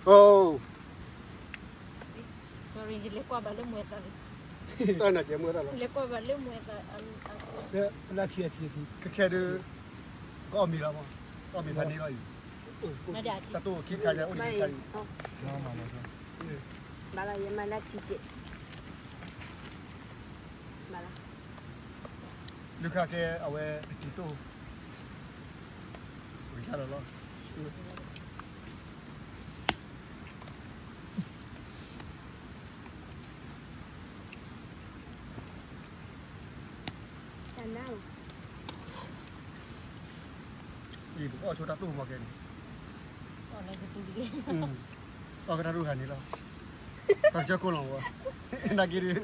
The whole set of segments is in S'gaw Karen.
အိ, sorry ယလဲၤကွၢ်ဘၣ်လၢမွဲသးလံ, တၢ်နၤကဲမွဲသးလီၤ, လဲၤကွၢ်ဘၣ်လၢမွဲသး, လၢထံအထံအထံ, ခဲခဲဒုး, ကအီၣ်မ့ၤလီၤမး, ကအီၣ်မ့ၤဖးန့ၢ်လီၤအံၤ, တၢ်တိၢ်ခံခါညါအိၣ်တခါအံၤ, ဘၣ်လီၤယမၤလၢထံကဲ, ဘၣ်လီၤ, လၢခါကဲအဝဲတက့ၤတိၢ်, ဝံၤလီၤလီၤ. အံၤ ပကအီၣ်ဆိတၢ်တိၢ်မီၤကဲန့ၣ်, အီၣ်ကတၢ်တိၢ်ခါန့ၣ်လီၤ, ပကစၢၢ်ကိၢ်လီၤဝဲ, နာ်က့ဒုး,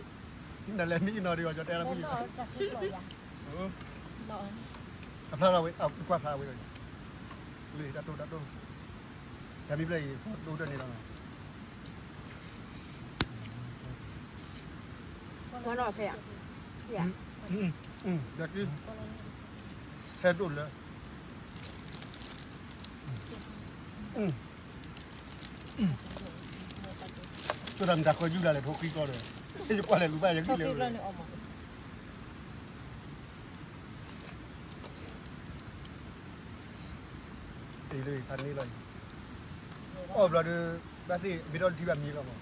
နလဲၤမံနီၤဒုးအီၤ ကၠီတဲလၢပှၤ, အဖျါလီၤဝဲ ကွၢ်ဖျါဝဲဒီး, လၢတၢ်တိၢ်တၢ်တိၢ်, တၢ်မံဖျၢၣ်အံၤ ဒိၣ်တၢ်န့ၣ်လီၤ, ဝဲနီၤဖဲ, ဒီး, ဟဲဒိၣ်လၢ တိၢ်တၢ်မတၤဃီယူၢ်လၢ်လဲၣ် ဖိဃံကီၢ်ဒီး, ယကွၢ်လဲၤလူၤဘၣ်ယဂံၢ်လဲၣ်, တ့လၢခါန့ၣ်လီၤ, အီၣ်ဘျီဒီး, ဘၣ်သ့ၣ်မ့ၢ်ထီၣ်တထံၣ်ဘၣ်မံလီၤမး,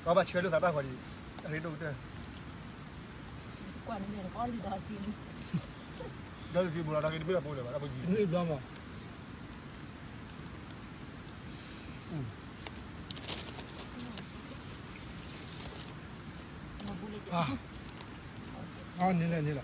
အဘၣ်ဆၢလိာ်သးတၢ်ဃီဒံး, အရ့ဒိၣ်ကတၢၢ်, ကွၢ်န့ၣ်မ့ၢ်တကီၢ်လံဒီးတ့လံ, ဒီးတထံၣ်ဘိလီၤ တၢ်က့ၤတမ့ၢ်လီၤဖိလၢၤဘၣ် တၢ်ဖိကံၤ, န့ၣ်ဘျီမး အန့ၣ်လဲၣ်န့ၣ်လီၤ,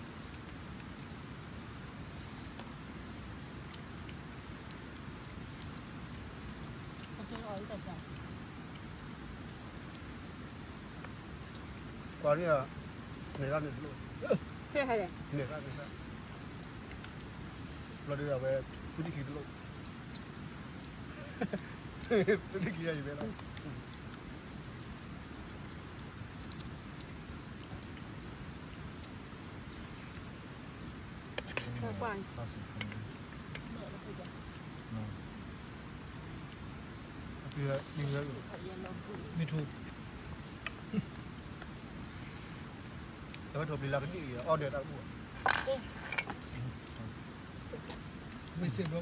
ကွၢ်န့ၣ်, န့ၢ်တၢ်န့ၣ်တလိၣ်, န့ၢ်တၢ်န့ၣ်တလိၣ်, ဘျီဒီးအဝဲ, သူၣ်ထံၣ်ခံတလိၣ်, သူၣ်ထံၣ်ခံယၤယံၤဝဲလီၤ. မ့ၢ်ထူ, တဝဲထိၣ်ပျံၤလၢကဒံၣ်အံၤ အီၣ်ဒဲးတၢ်တဘူၣ်, မ့ၢ်စ့ၢ်ဘျီ,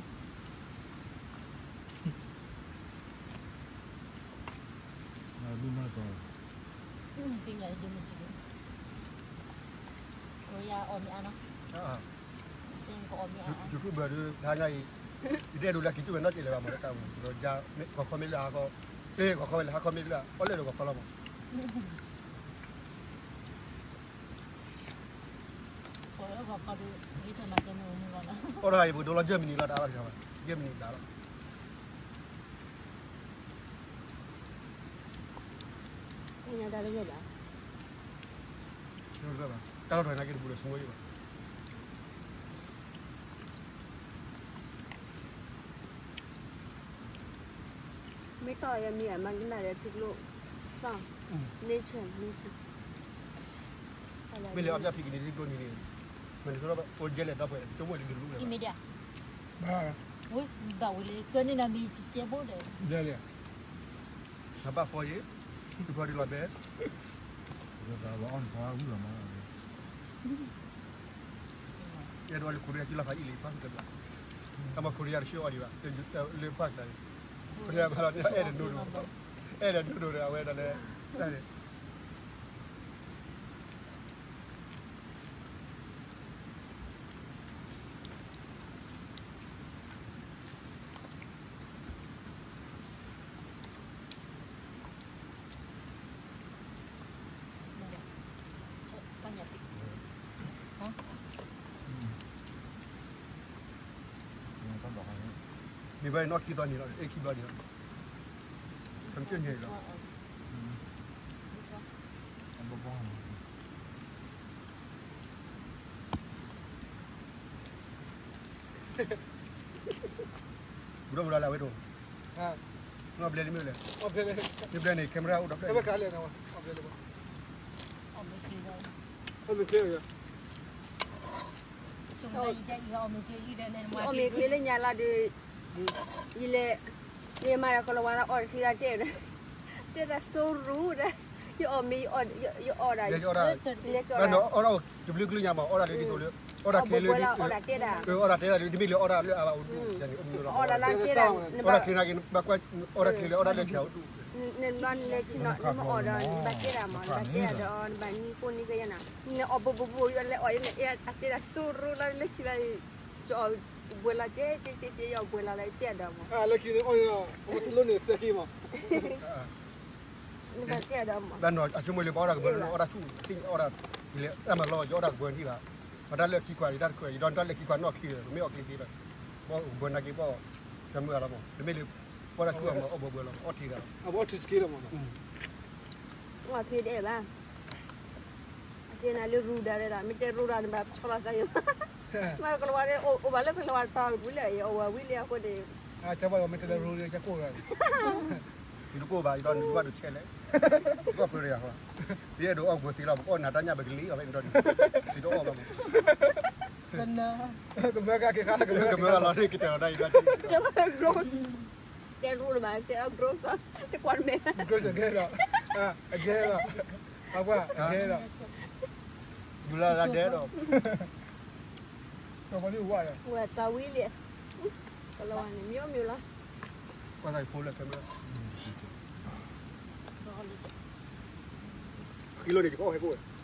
ဘုမၤတီၤ, သ့ၣ်ညါယမ့ၢ်တံၢ်, ယအီၣ်မ့ၢ်အါနီၤ, ယကအီၣ်မ့ၢ်အါ, YouTube ဘၣ်ဒီး တဟါညါအံၤ, ယတအဲၣ်ဒိးလၢက့ၤကၠိဝဲနီၢ်က့ၤလၢၤဘၣ်မး တၢ်မူ, ဂီၤခီမ့ၢ်လၢဟါခီ, ဂီၤခီဝဲလၢဟါခီမ့ၢ်လၢ အီၣ်လဲၣ်ဒီးဂီၤခီလီၤမး အီၣ်တၢ်အံၤ ပကဒိလီၤ Germany လီၤ တၢ်အါဘၣ်တခါဘၣ်, Germany ဘၣ်လီၤ, တၢ်လီၢ်တၢ်နာ်က့တပူၤလၢ စမိၣ်ယံၤဘၣ် မ့ၢ်တီၢ်ယမံၤအမၤကနၣ်ဒီးထံကျိ, nature nature, မ့ၢ်လၢအီၣ်ပျၢ်ဖံးကန့ၣ်ထံကျိနံၤန့ၣ်, မ့ၢ်လၢအိၣ်ကဲလဲၣ်ဒီပုၢ်ဝဲၢ် ကၠိမိၣ်လံဒုးတဘူၣ်လၢၤ, ဘၣ်ဝဲလၢကၢန့ၣ်နမံၤကဲဘိဒီး, နဘၣ်ဃီယံၤ, တဖီဒုးလီၤဘဲ, ယဲဒိးလၢ Korea ကလီၤဖးအံၤလံ ဖးကဘျၣ်, တၢ်မၤ Korea တဆှၢအီၤဒံးဘၣ်, လၢဖးကဘျၣ်, Korea ဘၣ်လီၤန့ၣ် အဲၣ်ဒိးနူဒိၣ်, အဲၣ်ဒိးနူဒိၣ်ဒီး အဝဲဒၣ်လၢ, တၢ်န့ၣ် မ့ၢ်ဘၣ်နီၢ်ခံသီန့ၣ်လီၤ, အဲၣ်ခံဘျီန့ၣ်လီၤ, ခံကၠိညါအံၤလီၤ. ဘူးဒီးဘူးဒီးလၢအဝဲဒိၣ်, နီၢ်ဘျဲၣ်လံမ့ၢ်လဲၣ်, မ့ၢ်ဘျဲၣ်န့ၣ် camera အိၣ်ဒီးဘျဲၣ်, အီၣ်မ့ၤချ့လၢညါလီၤဒီး, ယလဲၤ, မ့ၢ်မၤဒီးကလီၤဝါလၢအီၣ်တချံလၢတဲ, တဲတၢ်စိရူဒီး, ယအီၣ်မ့ၢ်ယအီၣ်ဒၣ်, ယအီၣ်ဒၣ်, တဘျုးကလုၢ်ညါမး အီၣ်ဒၣ်တဘျုးကလုၢ်ညါမး အီၣ်ဒၣ်လၢဒ်သိးလၢ, အီၣ်ဒၣ်ချ့လၢ, အီၣ်ဒၣ်တဲဒၣ်, အီၣ်ဒၣ်တဲဒၣ်လၢ တမ့ၢ်လၢအီၣ်ဒၣ်လၢအဘၣ်အိၣ်ဒူၣ်န့ၣ်, အီၣ်ဒၣ်လၢတဲဒၣ်, အီၣ်ဒၣ်ချ့နာ်က့, အီၣ်ဒၣ်ချ့လၢအီၣ်ဒၣ်လၢဆဲးအိၣ်ဒူၣ်, နဘၣ်လဲၤဆံးနီၤ နမ့ၢ်အီၣ်ဒီး နဘၣ်တဲဒၣ်မး နဘၣ်တဲဒၣ်ဒီး နဘၣ်နံၤကိၢ်နံၤကယဲၢ်နီၤ, နအီၣ်ဘိဘိဘိ ယလဲၤအီၣ်ယလဲၤအဲၣ်အတဲဒၣ်စိရိၤလီၤ လၢခံလီၤ, ယအီၣ်ဘှဲလီၤကဲကဲကဲကဲ ယအီၣ်ဘှဲလီၤလၢတဲဒၣ်မး, လၢခံန့ၣ်အီၣ်န့ၣ် အဝဲတလိၣ်န့ၣ်သဲက့မး, နဘၣ်တဲဒၣ်မး, အဆိကမိၣ်လၢပှၤအီၣ်ဒၣ်ကဘၢ အီၣ်ဒၣ်ဆူၣ်, အီၣ်ဒၣ်, ယလဲၤတၢ်မၤလီၤ ယအီၣ်ဒၣ်ကဘၢနထံၣ်ဘၣ်, ပှၤတၢ်လၢခံကွၢ် ယတၢ်တကွၢ် ယဒီးတၢ်လၢခံကွၢ်နီၣ်ချ့ဒီး မ့ၢ်အီၣ်ချ့ချ့ဒီး, ပှၤကဘၢနာ်က့ ပှၤကမုာ်အလီၤမး တမ့ၢ်လၢ, ပှၤတၢ်ဆူၣ်အမၤအီၣ်ဘှဲဘှဲလီၤ အီၣ်ချ့ဒၣ်, အီၣ်ချ့တက့လီၤမးနီၤ, အီၣ်ချ့ဒဲးဘၣ်, အတဲနၤလၢရူဒၣ်ရဲၣ်ဒီး မ့ၢ်တဲရူဒၣ်န့ၣ်ဘၣ်ဆီလီၤသးယိာ်, မ့ၢ်ကလီၤဝါလၢ အိၣ်ဘၣ်လၢကလီၤဝါတပၤပူၤလၢအဝဲဝံၤလံအဃိန့ၣ်, မ့ၢ်တဲလၢရူဒၣ် ယကိၢ်ဂၤ ယတကိၢ်ဘၣ် ယဒီးနဘၣ်ဒိးဆဲးလဲၣ်, ယကီၢ်ပၢတယၤဃီ, ယအဲၣ်ဒိးအီၣ်ဘှဲသ့လီၤ ပကအီၣ်နၤတၢ်ညၣ်ပကလံၤအီၤဖဲန့ၣ်ဒီး, ယတအီၣ်ဘၣ်မး, ကမၢကက့ၤခါ ကမၢကလီၤန့ၣ် ကတဲလီၤတၢ်အံၤဒီး, တဲရူလၢၤဘၣ် တဲအီၣ် gross တကွၢ်တမဲာ်, gross အကဲဒီး, အကဲဒီး, အပှၢ် အကဲဒီး, ယူၤလၢလၢဒဲးဒီး, ဝဲတၢ်ဝံၤလံ, ကလီၤဝါန့ၣ် မ့ၢ်အီၣ်မ့ၢ်လီၤ, ကွၢ်သးဖိလၢခဲမုၢ်, ဃံလိၢ်န့ၣ် ယကအီၣ်ဟဲကိၣ်ဝဲ